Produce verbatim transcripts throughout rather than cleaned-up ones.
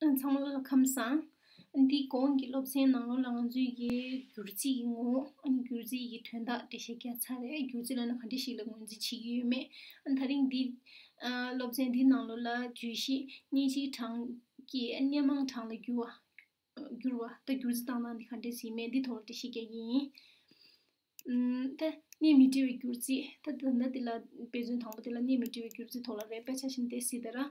ཚང་མ་ལ་ཁམས་བཟང་། འདི་གོང་གི་སློབ་ཚན་ནང་ལོགས་ལ་ང་ཚོས་ཀྱི་སྒྱུར་རྩིས་ཀྱི་ངོ་བོ། ཨ་ནི་སྒྱུར་རྩིས་ཀྱི་དོན་དག་འགྲེལ་བཤད་བརྒྱབ་ཚར་རེད། སྒྱུར་རྩིས་ལབ་ན་ག་འདྲ་ཞིག་ལ་ངོས་འཛིན་བྱེད་ཀྱི་ཡོད་མེད། ཨ་ནི་ད་རིང་འདི་ཨ་སློབ་ཚན་འདི་ནང་ལོགས་ལ་བརྗོད་གཞི་སྙན་ཞུའི་གྲངས་ཀྱི་སྣེ་མང་གྲངས་ལ་བསྒྱུར་བ། བསྒྱུར་བ་ད་སྒྱུར་རྩིས་བཏང་སྟངས་འདི་ག་འདྲས་ཡིན་མིན་འདི་ཐོག་ལ་འགྲེལ་བཤད་རྒྱག་གི་ཡིན། ད་གནས་མི་འབྲེལ་བའི་སྒྱུར་རྩིས། ད་ད་ལྟ་འདི་ལ་དཔེ་མཚོན་དང་པོ་འདི་ལ་གནས་མི་འབྲེལ་བའི་སྒྱུར་རྩིས་ཐོག་ལ་རེད། དཔེ་ཆ་བཞིན་དེ་སྲིད་ད་ར།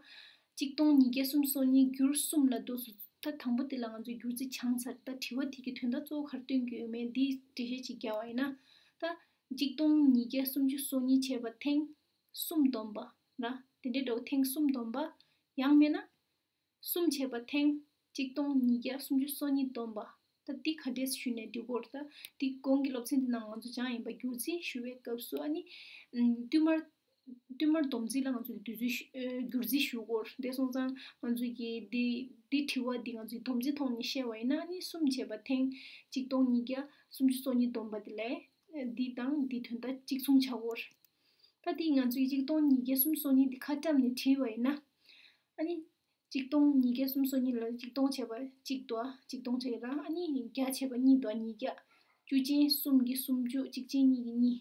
གཅིག་སྟོང་ཉིས་བརྒྱ་སུམ་ཅུ་སོ་གཉིས་བསྒྱུར་གསུམ་ལ་ལྟོས་སོ། ད་དང་པོ་འདི་ལ་ང་ཚོས་སྒྱུར་རྩིས་སྦྱངས་ཚར། ད་དྲི་བ་འདི་གི་དོན་དག་གཙོ་བོ་ག་རེ་སྟོན་གྱི་ཡོད་མེད་འདི་འགྲེལ་བཤད་ཅིག་བརྒྱབ་པ་ཡིན་ན། ད་གཅིག་སྟོང་ཉིས་བརྒྱ་སུམ་ཅུ་སོ་གཉིས་བྱས་པ་ཐེངས་གསུམ་བསྡོམས་པ་ར། དེ་འདྲའི་འགྲོ་ཐེངས་གསུམ་བསྡོམས་པ། ཡང་མིན་ན། གསུམ་བྱས་པ་ཐེངས་གཅིག་སྟོང་ཉིས་བརྒྱ་སུམ་ཅུ་སོ་གཉིས་བསྡོམས་པ། ད་འདི་ག་འདྲས་ཞུས་ནས་འགྲིག་གོ་ར། ད་འདི་གོང་གི་སློབ་ཚན་འདི་ནང་ང་ཚོ་སྦྱངས་ཡིན་པ། སྒྱུར་རྩིས་ཞུ་བའི་སྐབས་སུ་ཨ་ནི་བསྟུད་མར་བསྟུད་མར་བསྡོམས་རྩིས་ལ་ང་ཚོ་གི་དུས་ཚོད་ཞུ་ཨ་སྒྱུར་རྩིས་ཞུ་གོ་ར། དེ་སོང་ཙང་ང་ཚོ་གི་འདི་འདི་དྲི་བ་འདི་ང་ཚོ་གི་བསྡོམས་རྩིས་ཐོག་ནས་བཤད་པ་ཡིན་ན། ཨ་ནི་གསུམ་བྱས་པ་ཐེངས་གཅིག་སྟོང་ཉིས་བརྒྱ་སུམ་ཅུ་སོ་གཉིས་བསྡོམས་པ་དེ་ལས་འདི་དང་འདི་དོན་དག་གཅིག་མཚུངས་ཆགས་གོ་ར། ད་འདི་ང་ཚོ་གི་གཅིག་སྟོང་ཉིས་བརྒྱ་སུམ་ཅུ་སོ་གཉིས་འདི་ཁ་བཀྲམ་ནས་བྲིས་པ་ཡིན་ན། ཨ་ནི་གཅིག་སྟོང་ཉིས་བརྒྱ་སུམ་ཅུ་སོ་གཉིས་ལ་གཅིག་སྟོང་བྱས་པ་གཅིག་འདུག་གཅིག་སྟོང་བྱས་ར། ཨ་ནི་བརྒྱ་བྱས་པ་གཉིས་འདུག་ཉིས་བརྒྱ། བཅུ་ཅན་གསུམ་གྱིས་སུམ་ཅུ། གཅིག་ཅན་གཉིས་ཀྱིས་གཉིས།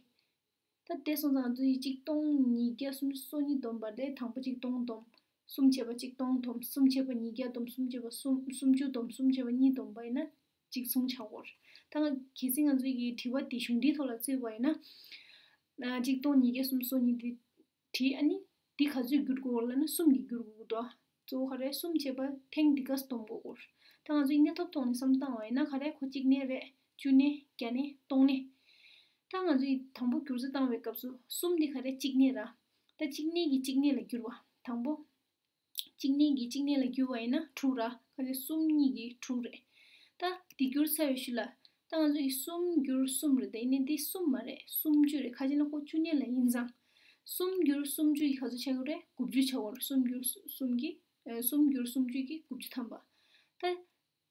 ད་དེ་སོང་ཙང་ང་ཚོ་ཡི་གཅིག་སྟོང་ཉིས་བརྒྱ་སུམ་ཅུ་སོ་གཉིས་བསྡོམས་པ་ལས་དང་པོ་གཅིག་སྟོང་བསྡོམས། གསུམ་བྱས་པ་གཅིག་སྟོང་བསྡོམས། གསུམ་བྱས་པ་ཉིས་བརྒྱ་བསྡོམས། གསུམ་བྱས་པ་གསུམ། སུམ་ཅུ་བསྡོམས། གསུམ་བྱས་པ་གཉིས་བསྡོམས་པ་ཡིན་ན་གཅིག་མཚུངས་ཆགས་གོ་ར། ད་ང་གལ་སྲིད་ང་ཚོ་ཡི་དྲི་བ་འདི་གཞུང་འབྲེལ་ཐོག་ལ་བརྩིས་པ་ཡིན་ན། ཨ་གཅིག་སྟོང་ཉིས་བརྒྱ་སུམ་ཅུ་སོ་གཉིས་འདི་བྲིས། ཨ་ནི་འདི་ག་ཚོད་བསྒྱུར་དགོས་ལབ་ན་གསུམ་གྱིས་བསྒྱུར་དགོས་འདུག་གཙོ་བོ་ག་རེ། གསུམ་བྱས་པ་ཐེངས་འདི་ག་བསྡོམས་དགོས་གོ་ར། ད་ང་ཚོ་ཡི་གནས་ཐོབ་ཐོག་ནས་བསམ་བཏང་བ་ཡིན་ན་ག་རེ། ཁོ་གཅིག་གནས་རེད། བཅུ་གནས། བརྒྱ་གནས། སྟོང་གནས། ད་ང་ཚོས་དང་པོ་སྒྱུར་རྩིས་བཏང་བའི་སྐབས་སུ་གསུམ་འདི་ག་རེ། གཅིག་གནས་ར། ད་གཅིག་གནས་ཀྱིས་གཅིག་གནས་ལ་བསྒྱུར་བ། དང་པོ་གཅིག་གནས་ཀྱིས་གཅིག་གནས་ལ་བསྒྱུར་བ་ཡིན་ན་དྲུག་ར། ག་ཚོད། གསུམ་གཉིས་ཀྱིས་དྲུག་རེད། ད་འདི་བསྒྱུར་ཚར་བའི་ཤུལ་ལ་ད་ང་ཚོ་ཡི་གསུམ་བསྒྱུར་གསུམ་རེད། ད་ཡིན་ནའི་འདི་གསུམ་མ་རེད། སུམ་ཅུ་རེད། ག་ཅི་ན་ཁོ་བཅུ་གནས་ལ་ཡིན་ཙང་། གསུམ་བསྒྱུར་སུམ་ཅུ་ཡིས་ག་ཚོད་ཆགས་ཀྱི་རེད། དགུ་བཅུ་ཆགས་ཀྱི་རེད། གསུམ་བསྒྱུར་གསུམ་གྱིས་ཨ་གསུམ་བསྒྱུར་སུམ་ཅུ་གྱིས་དགུ་བཅུ་ཐམ་པ། ད་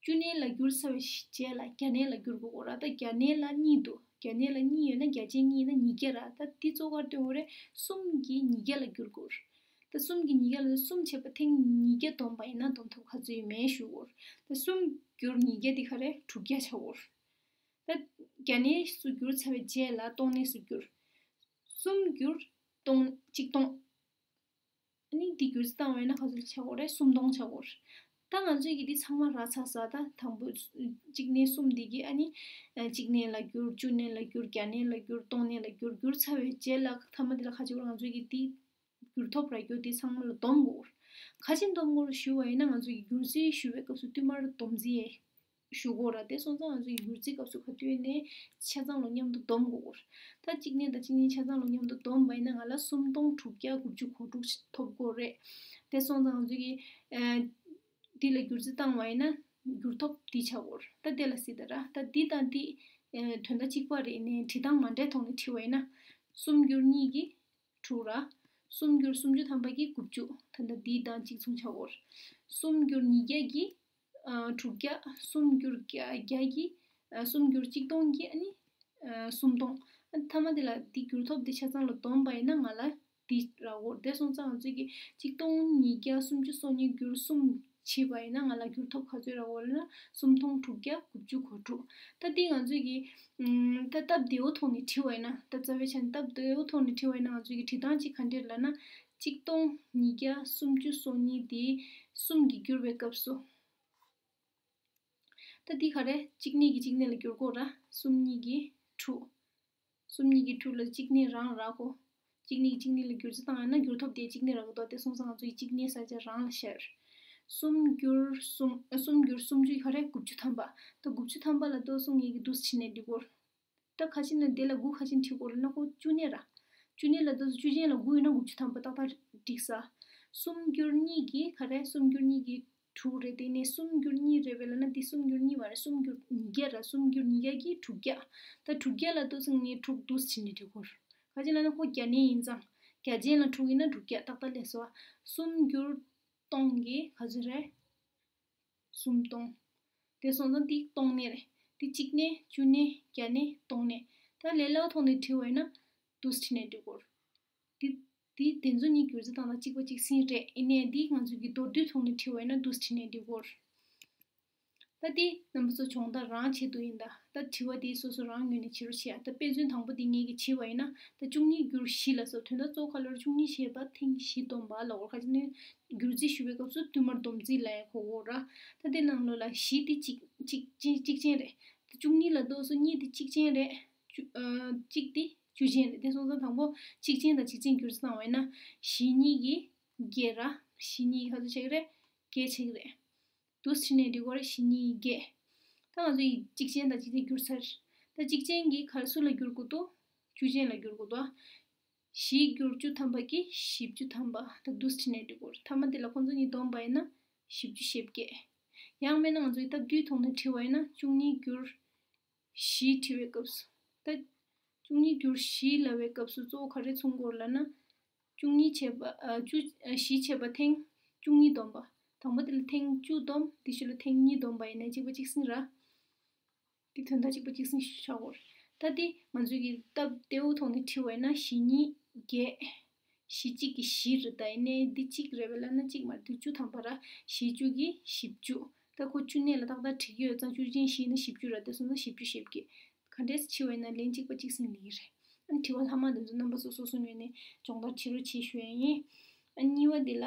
བཅུ་གནས་ལ་བསྒྱུར་ཚར་བའི་རྗེས་ལ་བརྒྱ་གནས་ལ་བསྒྱུར་དགོས་གོ་ར། ད་བརྒྱ་གནས་ལ་གཉིས་འདུག་བརྒྱ་གནས་ལ་གཉིས་ཡོད་ན་བརྒྱ་ཆ་གཉིས་ཡིན་ན་ཉིས་བརྒྱ་ར། ད་འདི་གཙོ་བོ་ག་རེ་སྟོན་དགོས་རེད། གསུམ་གྱིས་ཉིས་བརྒྱ་ལ་བསྒྱུར་དགོས་རེད། ད་གསུམ་གྱིས་ཉིས་བརྒྱ་ལ། གསུམ་བྱས་པ་ཐེངས་ཉིས་བརྒྱ་བསྡོམས་པ་ཡིན་ན་བསྡོམས་ཐབས་ག་ཚོད་ཡོད་མེད་ཞུ་དགོས་རེད། ད་གསུམ་བསྒྱུར་ཉིས་བརྒྱ་འདི་ག་རེ། དྲུག་བརྒྱ་ཆགས་དགོས་རེད། ད་བརྒྱ་གནས་སུ་བསྒྱུར་ཚར་བའི་རྗེས་ལ་སྟོང་གནས་སུ་བསྒྱུར། གསུམ་བསྒྱུར་སྟོང་། གཅིག་སྟོང་། ཨ་ནི་འདི་བསྒྱུར་རྩིས་བཏང་བས་ན་ག་ཚོད་ཆགས་ཀྱི་རེད། སུམ་སྟོང་ཆགས་ཀྱི་རེད། ད་ང་ཚོས་ཀྱི་འདི་ཚང་མ་རག་ཚར་ས། ད་དང་པོ་གཅིག་གནས་གསུམ་འདི་གི་ཨ་ནི་གཅིག་གནས་ལ་བསྒྱུར། བཅུ་གནས་ལ་བསྒྱུར། བརྒྱ་གནས་ལ་བསྒྱུར། སྟོང་གནས་ལ་བསྒྱུར། བསྒྱུར་ཚར་བའི་རྗེས་ལ་མཐའ་མ་འདི་ལ་ག་ཅི་བར་ང་ཚོས་ཀྱི་འདི་བསྒྱུར་ཐོབ་ར་བསྒྱུར་འདི་ཚང་མ་ལ་བསྡོམས་དགོས། ག་ཅི་བསྡོམས་དགོས་ཞུ་བ་ཡིན་ན་ང་ཚོས་ཀྱི་བསྒྱུར་རྩིས་ཞུ་བའི་སྐབས་སུ་བསྟུད་མར་བསྡོམས་རྩིས་ཞུ་དགོས་ར། དེ་སོང་ཙང་ང་ཚོ་ཡི་སྒྱུར་རྩིས་སྐབས་སུ་ག་དུས་ནས་ཆ་ཚང་ལོ་མཉམ་དུ་བསྡོམས་དགོས། ད་གཅིག་གནས་དང་གཅིག་གནས་ཆ་ཚང་ལོ་མཉམ་དུ་བསྡོམས་པ་ཡིན་ན་ང་ལ་སུམ་སྟོང་དྲུག་བརྒྱ་དགུ་བཅུ་གོ་དྲུག་ཐོབ་དགོས་རེད། དེ་སོང་ཙང་ང་ཚོ་གི་ཨ་འདི་ལ་སྒྱུར་རྩིས་བཏང་བ་ཡིན་ན་འགྱུར་ཐོབ་འདི་ཆགས་དགོས། ད་དེ་ལ་སྲིད་ད་ར། ད་འདི་དང་འདི་ཨ་དོན་དག་གཅིག་པ་རེད། ཡིན་ནའི་བྲིས་སྟངས་མ་འདྲའི་ཐོག་ནས་བྲིས་པ་ཡིན་ན། གསུམ་བསྒྱུར་གཉིས་ཀྱིས་དྲུག་ར། གསུམ་བསྒྱུར་སུམ་ཅུ་ཐམ་པ་གིས་དགུ་བཅུ། ད་ལྟ་འདི་དང་གཅིག་མཚུངས་ཆགས་ཀྱི་ཡོད་རེད། གསུམ་བསྒྱུར་ཉིས་བརྒྱ་གིས་ཨ་དྲུག་བརྒྱ། གསུམ་བསྒྱུར་བརྒྱ་བརྒྱ་གིས་ཨ་གསུམ་བསྒྱུར་གཅིག་སྟོང་གིས་ཨ་ནི་ཨ་སུམ་སྟོང་། ཨ་མཐའ་མ་དེ་ལ་འདི་བསྒྱུར་ཐོབ་འདི་ཆ་ཚང་ལ་བསྡོམས་པ་ཡིན་ན་ང་ལ་འདི་རག་གི་ཡོད་རེད། དེ་སོང་ཙང་ང་ཚོས་ཀྱི་གཅིག་སྟོང་ཉིས་བརྒྱ་སུམ་ཅུ་སོ་གཉིས་བསྒྱུར་གསུམ་བྱས་པ་ཡིན་ན་ང་ལ་འགྱུར་ཐོབ་ག་ཚོད་རག་གི་ཡོད་ལབ་ན་སུམ་སྟོང་དྲུག་བརྒྱ་དགུ་བཅུ་གོ་དྲུག་ད་འདི་ང་ཚོས་ཀྱི་ཨམ་ད་སྟབས་བདེ་བོ་ཐོག་ནས་བྲིས་པ་ཡིན་ན། ད་རྩ་བའི་ཆ་ནས་སྟབས་བདེ་བོ་ཐོག་ནས་བྲིས་པ་ཡིན་ན་ང་ཚོས་ཀྱི་བྲིས་སྟངས་གཅིག་ག་འདྲས་ལབ་ན། གཅིག་སྟོང་ཉིས་བརྒྱ་སུམ་ཅུ་སོ་གཉིས་དེ་གསུམ་གྱིས་བསྒྱུར་བའི་སྐབས་སུ། ད་འདི་ག་རེ། གཅིག་གནས་ཀྱིས་གཅིག་གནས་ལ་བསྒྱུར་དགོས་ར། གསུམ་གཉིས་ཀྱིས་དྲུག་གསུམ་གཉིས་ཀྱིས་དྲུག་ལ་གཅིག་གནས་རང་རག་གོ་གཅིག་གནས་ཀྱིས་གཅིག་གནས་ལ་བསྒྱུར་རྩིས་བཏང་ཡོད་ན་འགྱུར་ཐོབ་དེ་གཅིག་གནས་རག་གི་འདུག་དེ་སོང་ཙང་ང་ཚོ་ཡི་གཅིག་གནས་ས་ཆ་རང་ལ་བཞག་གསུམ་བསྒྱུར་གསུམ་ཨ་གསུམ་བསྒྱུར་སུམ་ཅུ་ག་རེ། དགུ་བཅུ་ཐམ་པ། ད་དགུ་བཅུ་ཐམ་པ་ལ་ལྟོས་སོང་ངེད་ཀྱིས་འདུག་སེ་བྲིས་ནས་འགྲིག་གོ་ད་ཁ་ཆེ་ན་དེ་ལ་དགུ་ཁ་ཆེ་འབྲི་དགོས་ལབ་ན་ཁོ་བཅུ་གནས་ར། བཅུ་གནས་ལ་ལྟོས་སུ་བཅུ་ཅན་ལ་དགུ་ཡོད་ན་དགུ་བཅུ་ཐམ་པ་ཏག་ཏག་འགྲིག་ས། གསུམ་བསྒྱུར་གཉིས་ཀྱིས་ག་རེ། གསུམ་བསྒྱུར་གཉིས་ཀྱིས་དྲུག་རེད། དེ་ནས་གསུམ་བསྒྱུར་གཉིས་རེད་པས་ལབ་ན་འདི་གསུམ་བསྒྱུར་གཉིས་མ་རེད། གསུམ་བསྒྱུར་ཉིས་བརྒྱ་ར། གསུམ་བསྒྱུར་ཉིས་བརྒྱ་གིས་དྲུག་བརྒྱ། ད་དྲུག་བརྒྱ་ལ་ལྟོས་སུ་ངས་དྲུག་འདུག་སེ་བྲིས་ནས་འགྲིག་གོ་ཁ་ཆེ་ལབ་ན་ཁོ་བརྒྱ་གནས་ཡིན་ཙང་བརྒྱ་ཅན་ལ་དྲུག་ཡིན་ན་དྲུག་བརྒྱ་ཏག་ཏག་སླེབས་སོང་ཨ། གསུམ་བསྒྱུར་སྟོང་གིས་ག་ཚོད་རེད། སུམ་སྟོང་། དེ་སོང་ཙང་འདི་སྟོང་གནས་རེད། འདི་གཅིག་གནས། བཅུ་གནས། བརྒྱ་གནས། སྟོང་གནས། ད་ལས་སླ་བོ་ཐོག་ནས་བྲིས་པ་ཡིན་ན་འདུག་སེ་བྲིས་ནས་འགྲིག་གོ་འདི་ དེ་དེ་ཚོ་གཉིས་བསྒྱུར་རྩིས་བཏང་ན་གཅིག་པ་གཅིག་སྲིད་རེད། ཡིན་ནའི་འདི་ང་ཚོ་གི་མདོར་བསྡུས་ཐོག་ནས་བྲིས་པ་ཡིན་ན་འདུག་སེ་བྲིས་ནས་འགྲིག་གི་རེད། ད་འདི་རྣམ་པ་ཚོ་སྦྱོང་བརྡར་རང་བྱེད་དུ་ཡིན། ད་ད་དྲི་བ་འདི་སོ་སོ་རང་ངོས་ནས་བྱེད་རོགས་བྱེད་ཨ། ད་དཔེ་མཚོན་དང་པོ་འདི་ངེད་ཀྱིས་བྱས་པ་ཡིན་ན། ད་བཅུ་གཉིས་བསྒྱུར་བཞི་ལ་སོགས། དོན་དག་གཙོ་བོ་ག་ལ་རེད། བཅུ་གཉིས་བྱས་པ་ཐེངས་བཞི་བསྡོམས་པ་ལབ་དགོས་རེད། ག་ཅི་ནས་བསྒྱུར་རྩིས་ཞུ་བའི་སྐབས་སུ་བསྟུད་མར་སྡོམ་རྩིས་ལ་ཡང་གོ་དགོས་ར། ད་དེ་ནང་ལོགས་ལ་བཞི་འདི་གཅིག་གཅིག་གཅིག་གཅིག་ཅན་རེད། ད་བཅུ་གཉིས་ལ་ལྟོས་སོ་གཉིས་འདི་གཅིག་ཅན་རེད། བཅུ་ཨ་གཅིག་འདི་བཅུ་ཅན་རེད། དེ་སོང་ཙང་དང་པོ་གཅིག་ཅན་དང་གཅིག་ཅན་བསྒྱུར་རྩིས་བཏང་བ་ཡིན་ན་བཞི་གཉིས་ཀྱི་བརྒྱད་ར། བཞི་གཉིས་ཀྱི་ག་ཚོད་ཆགས་ཀྱི་རེད། བརྒྱད་ཆགས་ཀྱི་རེད། འདུག་སེ་བྲིས་ནས་འགྲིག་གི་རེད། བཞི་གཉིས་བརྒྱད། ད་ང་ཚོ་ཡི་གཅིག་ཅན་དང་གཅིག་ཅན་བསྒྱུར་ཚར། ད་གཅིག་ཅན་གྱི་ག་རེ་སུ་ལ་བསྒྱུར་དགོས་འདུག་བཅུ་ཅན་ལ་བསྒྱུར་དགོས་འདུག་བཞི་བསྒྱུར་བཅུ་ཐམ་པ་གི་བཞི་བཅུ་ཐམ་པ། ད་འདུག་སེ་བྲིས་ནས་འགྲིག་གི་རེད། མཐའ་མ་དེ་ལ་ཁོང་ཚོ་གཉིས་བསྡོམས་པ་ཡིན་ན་བཞི་བཅུ་ཞེ་བརྒྱད། ཡང་མིན་ན་ང་ཚོ་ཡི་སྟབས་བདེའི་ཐོག་ནས་བྲིས་པ་ཡིན་ན་བཅུ་གཉིས་བསྒྱུར་བཞི་བྲིས་པའི་སྐབས་སུ། ད་བཅུ་གཉིས་བསྒྱུར་བཞི་ལབ་པའི་སྐབས་སུ་གཙོ་བོ་ག་རེ་མཚོན་གྱི་ཡོད་ལབ་ན། བཅུ་གཉིས་བྱས་པ་ཨ་བཅུ་ཨ་བཞི་བྱས་པ་ཐེངས་བཅུ་གཉིས་བསྡོམས་པ། དང་པོ་དེ་ལ་ཐེངས་བཅུ་བསྡོམས། དེ་ཤུལ་ལ་ཐེངས་གཉིས་བསྡོམས་པ་ཡིན་ན་གཅིག་པ་གཅིག་སྲིད་ར། དེ་དོན་དག་གཅིག་པ་གཅིག་སྲིད་ཞུ་བྱ་དགོས། ད་དེ་ང་ཚོས་ཀྱི་སྟབས་བདེ་བོ་ཐོག་ནས་བྲིས་པ་ཡིན་ན་བཞི་གཉིས་བརྒྱད། བཞི་གཅིག་གི་བཞི་རེད། ད་ཡིན་ནའི་འདི་གཅིག་རེད་པས་ལབ་ན་གཅིག་མ་རེད། འདི་བཅུ་ཐམ་པ་ར། བཞི་བཅུ་གི་བཞི་བཅུ། ད་ཁོ་བཅུ་གནས་ལ་ཏག་ཏག་བྲིས་ཀྱི་ཡོད་ཙང་བཅུ་ཅན་བཞི་ཡིན་ན་བཞི་བཅུ་ར། དེ་སོང་ཙང་བཞི་བཅུ་ཞེ་བརྒྱད། ག་འདྲས་ཕྱི་བ་ཡིན་ན་ལན་གཅིག་པ་གཅིག་སྲིད་ལེགས་རེད། ཨ་ནི་དྲི་བ་ལྷག་མ་འདི་ཚོ་རྣམ་པ་ཚོ་སོ་སོ་ངོས་ནས་སྦྱོང་བརྡར་བྱེད་རོགས་བྱེད་ཞུ་ཡ་ཡིན། ཨ་གཉིས་པ་འདི་ལ་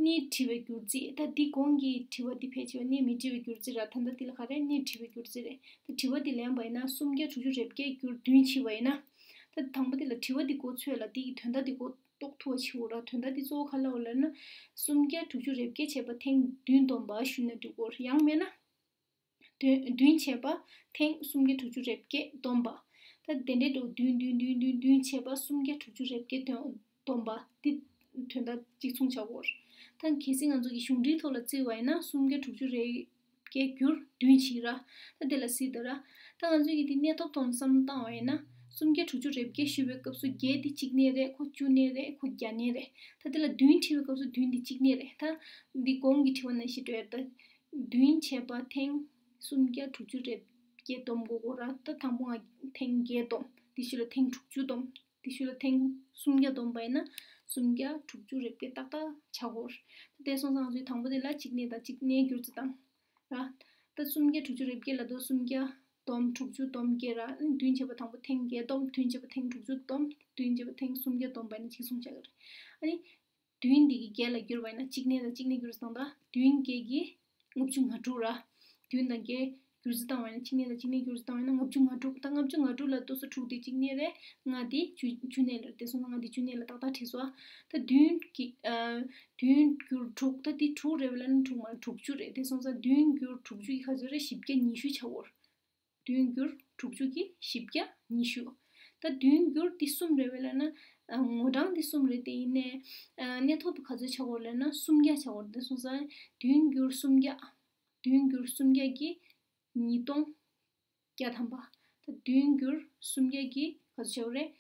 གནས་བྲི་བའི་བསྒྱུར་རྩིས། ད་འདི་གོང་གི་དྲི་བ་འདི་ཕལ་ཆེ་བ་གནས་མི་བྲི་བའི་བསྒྱུར་རྩིས་ར། ད་ལྟ་འདི་ལ་ག་རེ་གནས་བྲི་བའི་བསྒྱུར་རྩིས་རེད། ད་དྲི་བ་འདི་ལན་པ་ཡིན་ན་སུམ་བརྒྱ་དྲུག་ཅུ་རེ་བརྒྱད་བསྒྱུར་བདུན་བྱས་པ་ཡིན་ན། ད་དང་པོ་འདི་ལ་དྲི་བ་འདི་གོ་ཚོད་ལ་འདི་གི་དོན་དག་འདི་གོ་རྟོགས་ཐུབ་པ་བྱེད་དགོས་ར། དོན་དག་འདི་གཙོ་བོ་ག་ལ་འོ་ལབ་ན། སུམ་བརྒྱ་དྲུག་ཅུ་རེ་བརྒྱད་བྱས་པ་ཐེངས་བདུན་བསྡོམས་པ་ཞུས་ན་འགྲིག་གི་རེད། ཡང་མེད་ན། བདུན་བདུན་བྱས་པ་ཐེངས་སུམ་བརྒྱ་དྲུག་ཅུ་རེ་བརྒྱད་བསྡོམས་པ། ད་དེ་འདྲའི་འགྲོ་བདུན་བདུན་བདུན་བདུན་བདུན་བྱས་པ་སུམ་བརྒྱ་དྲུག་ཅུ་རེ་བརྒྱད་བསྡོམས་བསྡོམས་པ་འདི་དོན་དག་གཅིག་མཚུངས་བྱ་དགོས། ད་གལ་སྲིད་ང་ཚོ་གི་གཞུང་འབྲེལ་ཐོག་ལ་བརྩི་བ་ཡིན་ན་སུམ་བརྒྱ་དྲུག་ཅུ་རེ་བརྒྱད་བསྒྱུར་བདུན་བྱས་ར། ད་དེ་ལ་སྲིད་ད་ར། ད་ང་ཚོ་གི་དེ་གནས་ཐོབ་ཐོག་ནས་བསམ་བློ་བཏང་བ་ཡིན་ན། སུམ་བརྒྱ་དྲུག་ཅུ་རེ་བརྒྱད་ཞུ་བའི་སྐབས་སུ་བརྒྱད་དེ་གཅིག་གནས་རེད། ཁོ་བཅུ་གནས་རེད། ཁོ་བརྒྱ་གནས་རེད། ད་དེ་ལ་བདུན་བྲིས་པའི་སྐབས་སུ་བདུན་དེ་གཅིག་གནས་རེད། ད་འདི་གོང་གི་དྲི་བ་ནང་བཞིན་འགྲོ་ཡ་ད། བདུན་བྱས་པ་ཐེངས་སུམ་བརྒྱ་དྲུག་ཅུ་རེ་བརྒྱད་བསྡོམས་དགོས་གོ་ར། ད་དང་པོ་ང་ཐེངས་བརྒྱད་བསྡོམས། དེ་ཤུལ་ལ་ཐེངས་དྲུག་ཅུ་བསྡོམས། དེ་ཤུལ་ལ་ཐེངས་སུམ་བརྒྱ་བསྡོམས་པ་ཡིན་ན་སུམ་བརྒྱ་དྲུག་ཅུ་རེ་བརྒྱད་ཏག་ཏག་བྱ་དགོས་ར། ད་དེ་སོང་ཙང་ང་ཚོའི་དང་པོ་དེ་ལ་གཅིག་གནས་དང་གཅིག་གནས་བསྒྱུར་རྩིས་བཏང་ར། ད་སུམ་བརྒྱ་དྲུག་ཅུ་རེ་བརྒྱད་ལ་དོ་སུམ་བརྒྱ་བསྡོམས་དྲུག་ཅུ་བསྡོམས་བརྒྱད་ར། ཨ་ནི་བདུན་བྱས་པ་དང་པོ་ཐེངས་བརྒྱད་བསྡོམས། བདུན་བྱས་པ་ཐེངས་དྲུག་ཅུ་བསྡོམས། བདུན་བྱས་པ་ཐེངས་སུམ་བརྒྱ་བསྡོམས་པ་ཡིན་ན་གཅིག་མཚུངས་བྱ་གི་རེད། ཨ་ནི། བདུན་འདི་གི་བརྒྱད་ལ་བསྒྱུར་བ་ཡིན་ན་གཅིག་གནས་དང་གཅིག་གནས་བསྒྱུར་སྟངས་དང་། བདུན་བརྒྱད་ཀྱི་ལྔ་བཅུ་ང་དྲུག་ར། བདུན་དང་བརྒྱད་བསྒྱུར་རྩིས་བཏང་བ་ཡིན་ན་གཅིག་གནས་དང་གཅིག་གནས་བསྒྱུར་རྩིས་བཏང་བ་ཡིན་ན་ལྔ་བཅུ་ང་དྲུག་ད་ལྔ་བཅུ་ང་དྲུག་ལ་ལྟོས་སོ་དྲུག་དེ་གཅིག་གནས་རེད། ལྔ་དེ་བཅུ་བཅུ་གནས་ལ་དེ་སོང་ཙང་ལྔ་དེ་བཅུ་གནས་ལ་ཏག་ཏག་བྲིས་སོ། ད་བདུན་གྱི་ཨ་བདུན་བསྒྱུར་དྲུག་ད་དེ་དྲུག་རེད་པས་ལབ་ན་དྲུག་མ་རེད། དྲུག་ཅུ་རེད། དེ་སོང་ཙང་བདུན་བསྒྱུར་དྲུག་ཅུ་ཡི་ག་ཚོད་རེད། བཞི་བརྒྱ་ཉི་ཤུ་ཆགས་ཡོད་རེད། བདུན་བསྒྱུར་དྲུག་ཅུ་གི་བཞི་བརྒྱ་ཉི་ཤུ། ད་བདུན་བསྒྱུར་འདི་གསུམ་རེད་པས་ལབ་ན། ཨ་ངོ་གྲངས་འདི་གསུམ་རེད་དེ། ཡིན་ནའི་ཨ་གནས་ཐོབ་ག་ཚོད་ཆགས་ཡོད་ལབ་ན་སུམ་བརྒྱ་ཆགས་ཡོད་རེད། དེ་སོང་ཙང་བདུན་བསྒྱུར་སུམ་བརྒྱ། བདུན་བསྒྱུར་སུམ་བརྒྱ་གི་ཉིས་སྟོང་བརྒྱ་ཐམ་པ། ད་བདུན་བསྒྱུར་སུམ་བརྒྱ་གི་ག་ཚོད་ཆགས་ཡོད་རེད།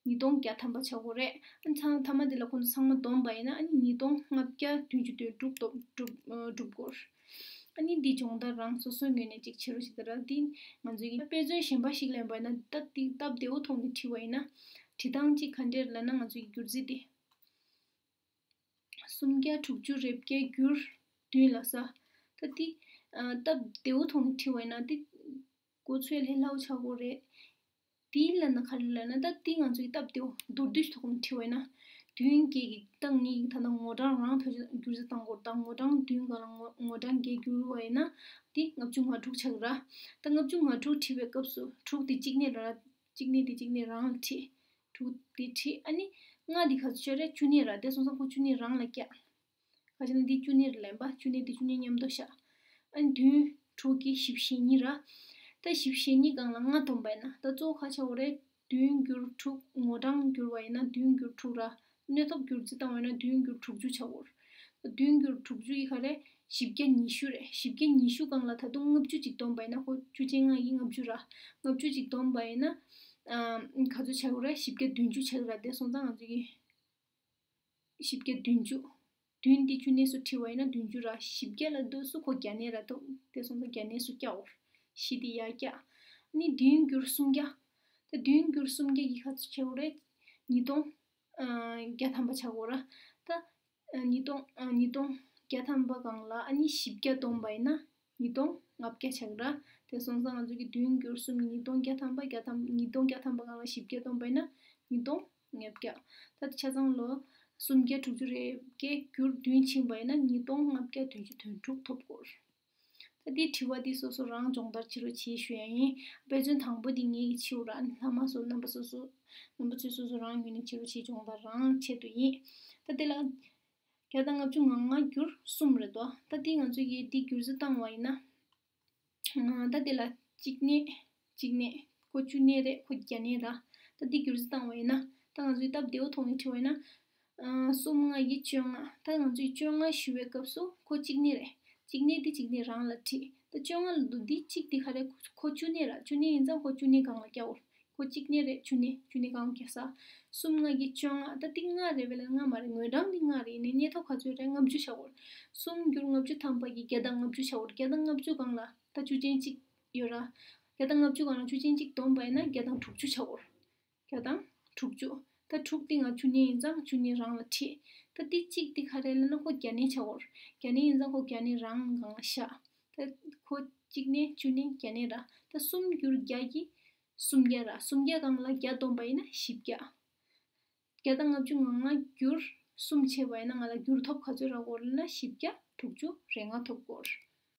ཉིས་སྟོང་བརྒྱ་ཐམ་པ་ཆགས་ཡོད་རེད། ཨ་ཚང་མཐའ་མ་དེ་ལ་ཁོང་ཚོ་ཚང་མ་བསྡོམས་པ་ཡིན་ན་ཨ་ནི་ཉིས་སྟོང་ལྔ་བརྒྱ་བདུན་ཅུ་དོན་དྲུག་བསྡོམས་གྲུབ་གྲུབ་ཨ་གྲུབ་སྐོར། ཨ་ནི་འདི་སྦྱོང་བརྡར་རང་སོ་སོའི་ངོས་ནས་ཅིག་བྱེད་རོགས་ཞིག་ད་ར། འདི་ང་ཚོའི་གི་དཔེ་མཚོན་གཞན་པ་ཞིག་ལེན་པ་ཡིན་ན། སྟབས་བདེ་སྟབས་བདེ་བོ་ཐོག་ནས་བྲིས་པ་ཡིན་ན། བྲིས་སྟངས་ཅིག་ག་འདྲས་ལབ་ན་ང་ཚོའི་གི་བསྒྱུར་རྩིས་དེ། སུམ་བརྒྱ་དྲུག་ཅུ་རེ་བརྒྱད་བསྒྱུར་བདུན་ལབ་ས། ད་འདི་ཨ་སྟབས་བདེ་བོ་ཐོག་ནས་བྲིས་པ་ཡིན་ན་འདི་གོ་ཚོད་ལས་སླ་བོ་ཆགས་ཀྱི་རེད། དེའི་ལབ་ན་ག་རེ་ལབ་ན། ད་དེ་ང་ཚོའི་སྟབས་བདེ་བོ་མདོར་བསྡུས་ཐོག་ནས་བྲིས་པ་ཡིན་ན། བདུན་བརྒྱད་ཀྱི་ད་ངེད་ཀྱིས་ད་ལྟ་ངོ་གྲངས་རང་བེད་སྤྱོད་བསྒྱུར་རྩིས་བཏང་དགོས། ད་ངོ་གྲངས་བདུན་སྒང་ལ་ངོ་ངོ་གྲངས་བརྒྱད་བསྒྱུར་བ་ཡིན་ན་དེ་ལྔ་བཅུ་ང་དྲུག་ཆགས་ཀྱི་ར། ད་ལྔ་བཅུ་ང་དྲུག་བྲིས་པའི་སྐབས་སུ་དྲུག་དེ་གཅིག་གནས་ར། གཅིག་གནས་དེ་གཅིག་གནས་རང་ལ་བྲིས། དྲུག་དེ་བྲིས། ཨ་ནི་ལྔ་དེ་ག་ཚོད་ཆགས་རེད། བཅུ་གནས་ར། དེ་སོང་ཙང་ཁོ་བཅུ་གནས་རང་ལ་བཀྱག་ག་ཅི་ན་འདི་བཅུ་གནས་རེད་ལབ་པ། བཅུ་གནས་འདི་བཅུ་གནས་མཉམ་དུ་བཞག་ཨ་ནི་བདུན་དྲུག་གི་བཞི་བཅུ་ཞེ་གཉིས་ར། ད་བཞི་བཅུ་ཞེ་གཉིས་སྒང་ལ་ལྔ་བསྡོམས་པ་ཡིན་ན་ད་གཙོ་བོ་ག་ཆགས་ཡོད་རེད། བདུན་བསྒྱུར་དྲུག་ངོ་གྲངས་བསྒྱུར་བ་ཡིན་ན་བདུན་བསྒྱུར་དྲུག་ར། གནས་ཐོབ་བསྒྱུར་རྩིས་བཏང་བ་ཡིན་ན་བདུན་བསྒྱུར་དྲུག་ཅུ་ཆགས་ཡོད་རེད། བདུན་བསྒྱུར་དྲུག་ཅུ་ཡི་ག་རེ་བཞི་བརྒྱ་ཉི་ཤུ་རེད། བཞི་བརྒྱ་ཉི་ཤུ་སྒང་ལ་ད་དུང་ལྔ་བཅུ་ཅིག་བསྡོམས་པ་ཡིན་ན་ཁོ་བཅུ་ཅན་ལྔ་ཡི་ལྔ་བཅུ་ར། ལྔ་བཅུ་ཅིག་བསྡོམས་པ་ཡིན་ན་ཨ་ག་ཚོད་ཆགས་ཡོད་རེད། བཞི་བརྒྱ་བདུན་ཅུ་ཆགས་ཡོད་ར། དེ་སོང་ཙང་ང་ཚོ་གི་བཞི་བརྒྱ་བདུན་ཅུ། བདུན་འདི་བཅུ་གནས་སུ་བྲིས་པ་ཡིན་ན་བདུན་ཅུ་ར། བཞི་བརྒྱ་ལ་ལྟོས་སུ་ཁོ་བརྒྱ་གནས་ར་འདུག་དེ་སོང་ཙང་བརྒྱ་གནས་སུ་བཀྱག་འོ། བཞི་འདི་ཡར་བཀྱག་ནི་བདུན་བསྒྱུར་སུམ་བརྒྱ། ད་བདུན་བསྒྱུར་སུམ་བརྒྱ་ཡི་ག་ཚོད་ཆགས་ཡོད་རེད། ཉིས་སྟོང་ བརྒྱ་ཐམ་པ་ཆགས་ཀྱི་ཡོད་ར། ད་ཉིས་སྟོང་ཉིས་སྟོང་བརྒྱ་ཐམ་པ་སྒང་ལ་ཨ་ནི་བཞི་བརྒྱ་བསྡོམས་པ་ཡིན་ན་ཉིས་སྟོང་ལྔ་བརྒྱ་ཆགས་ཀྱི་ར། དེ་སོང་ཙང་ང་ཚོ་གི་བདུན་བསྒྱུར་གསུམ་ཉིས་སྟོང་བརྒྱ་ཐམ་པ། བརྒྱ་ཐམ་ཉིས་སྟོང་བརྒྱ་ཐམ་པ་སྒང་ལ་བཞི་བརྒྱ་བསྡོམས་པ་ཡིན་ན་ཉིས་སྟོང་ལྔ་བརྒྱ། ད་ཆ་ཚང་ལོ་སུམ་བརྒྱ་དྲུག་ཅུ་རེ་བརྒྱད་བསྒྱུར་བདུན་ཕྱིན་པ་ཡིན་ན་ཉིས་སྟོང་ལྔ་བརྒྱ་བདུན་ཅུ་དོན་དྲུག་ཐོབ་སྐོར། ད་འདི་དྲི་བ་འདི་སོ་སོ་རང་སྦྱོང་བརྡར་བྱེད་རོགས་བྱེད་ཞུ་ཡ་ཡིན། དཔེ་མཚོན་དང་པོ་འདི་ངེད་ཀྱི་ཕྱིའུ་ར་ལྷ་མ་སོ་རྣམ་པ་སོ་སོ་རྣམ་པ་ཚོས་སོ་སོ་རང་ངོས་ནས་བྱེད་རོགས་བྱེད། སྦྱོང་བརྡར་རང་ཆེད་དུ་ཡིན། ད་འདི་ལ་བརྒྱ་དང་ལྔ་བཅུ་ང་ལྔ་བསྒྱུར་གསུམ་རེད་དོ། ད་འདི་ང་ཚོས་ཀྱིས་འདི་བསྒྱུར་རྩིས་བཏང་བ་ཡིན་ན། ད་འདི་ལ་གཅིག་གནས་གཅིག་གནས་ཁོ་བཅུ་གནས་རེད། ཁོ་བརྒྱ་གནས་ར། ད་འདི་བསྒྱུར་རྩིས་བཏང་བ་ཡིན་ན། ད་ང་ཚོས་སྟབས་བདེ་བོ་མཐོང་ཡའི་དྲི་བ་ཡིན་ན། གསུམ་ལྔ་བཞི་བཅོ་ལྔ། ད་ང་ཚོས་བཅོ་ལྔ་ཞུ་བའི་སྐབས་སུ་ཁོ་གཅིག་གནས་རེད། གཅིག་གནས་དེ་གཅིག་གནས་རང་ལ་ཁྲིད། ད་བཅོ་ལྔ་ལ་འདུག་འདི་གཅིག་དེ་ག་རེ། ཁོ་བཅུ་གནས་ར། བཅུ་གནས་ཡིན་ཙང་ཁོ་བཅུ་གནས་སྒང་ལ་བརྒྱབ་འོ། ཁོ་གཅིག་གནས་རེད། བཅུ་གནས་བཅུ་གནས་སྒང་བརྒྱབ་ས། གསུམ་ལྔ་བཞི་བཅོ་ལྔ། ད་འདི་ལྔ་རེད་པས་ལ། ལྔ་མ་རེད། ངོས་གྲངས་འདི་ལྔ་རེད། ཡིན་ནའི་སྙེད་ཐོབ་ག་ཚོད་རེད། ལྔ་བཅུ་ཆགས་འོ། གསུམ་བསྒྱུར་ལྔ་བཅུ་ཐམ་པ་གི་བརྒྱ་དང་ལྔ་བཅུ་ཆགས་འོ། བརྒྱ་དང་ལྔ་བཅུ་སྒང་ལ་ད་བཅུ་ཅན་གཅིག་ཡོད་ར། བརྒྱ་དང་ལྔ་བཅུ་སྒང་ལ་བཅུ་ཅན་གཅིག་བསྡོམས་པ་ཡིན་ན་བརྒྱ་དང་དྲུག་ཅུ་ཆགས་འོ། བརྒྱ་དང་དྲུག་ཅུ། ད་དྲུག་འདི་ང་བཅུ་གནས་ཡིན་ཙང་བཅུ་གནས་རང་ལ་ཁྲིད། ད་འདི་གཅིག་འདི་ག་རེ་ལབ་ན་ཁོ་བརྒྱ་གནས་ཆགས་འོ། བརྒྱ་གནས་ཡིན་ཙང་ཁོ་བརྒྱ་གནས་རང་སྒང་ལ་བཞག། ད་ཁོ་གཅིག་གནས་བཅུ་གནས་བརྒྱ་གནས་ར། ད་གསུམ་བསྒྱུར་བརྒྱ་གི་སུམ་བརྒྱ་ར། སུམ་བརྒྱ་སྒང་ལ་བརྒྱ་བསྡོམས་པ་ཡིན་ན་བཞི་བརྒྱ། བརྒྱ་དང་ལྔ་བཅུ་ང་ལྔ་བསྒྱུར་གསུམ་བྱས་པ་ཡིན་ན་ང་ལ་བསྒྱུར་ཐོབ་ག་ཚོད་རག་གོ་ལབ་ན་བཞི་བརྒྱ་དྲུག་ཅུ་རེ་ལྔ་ཐོབ་གོ།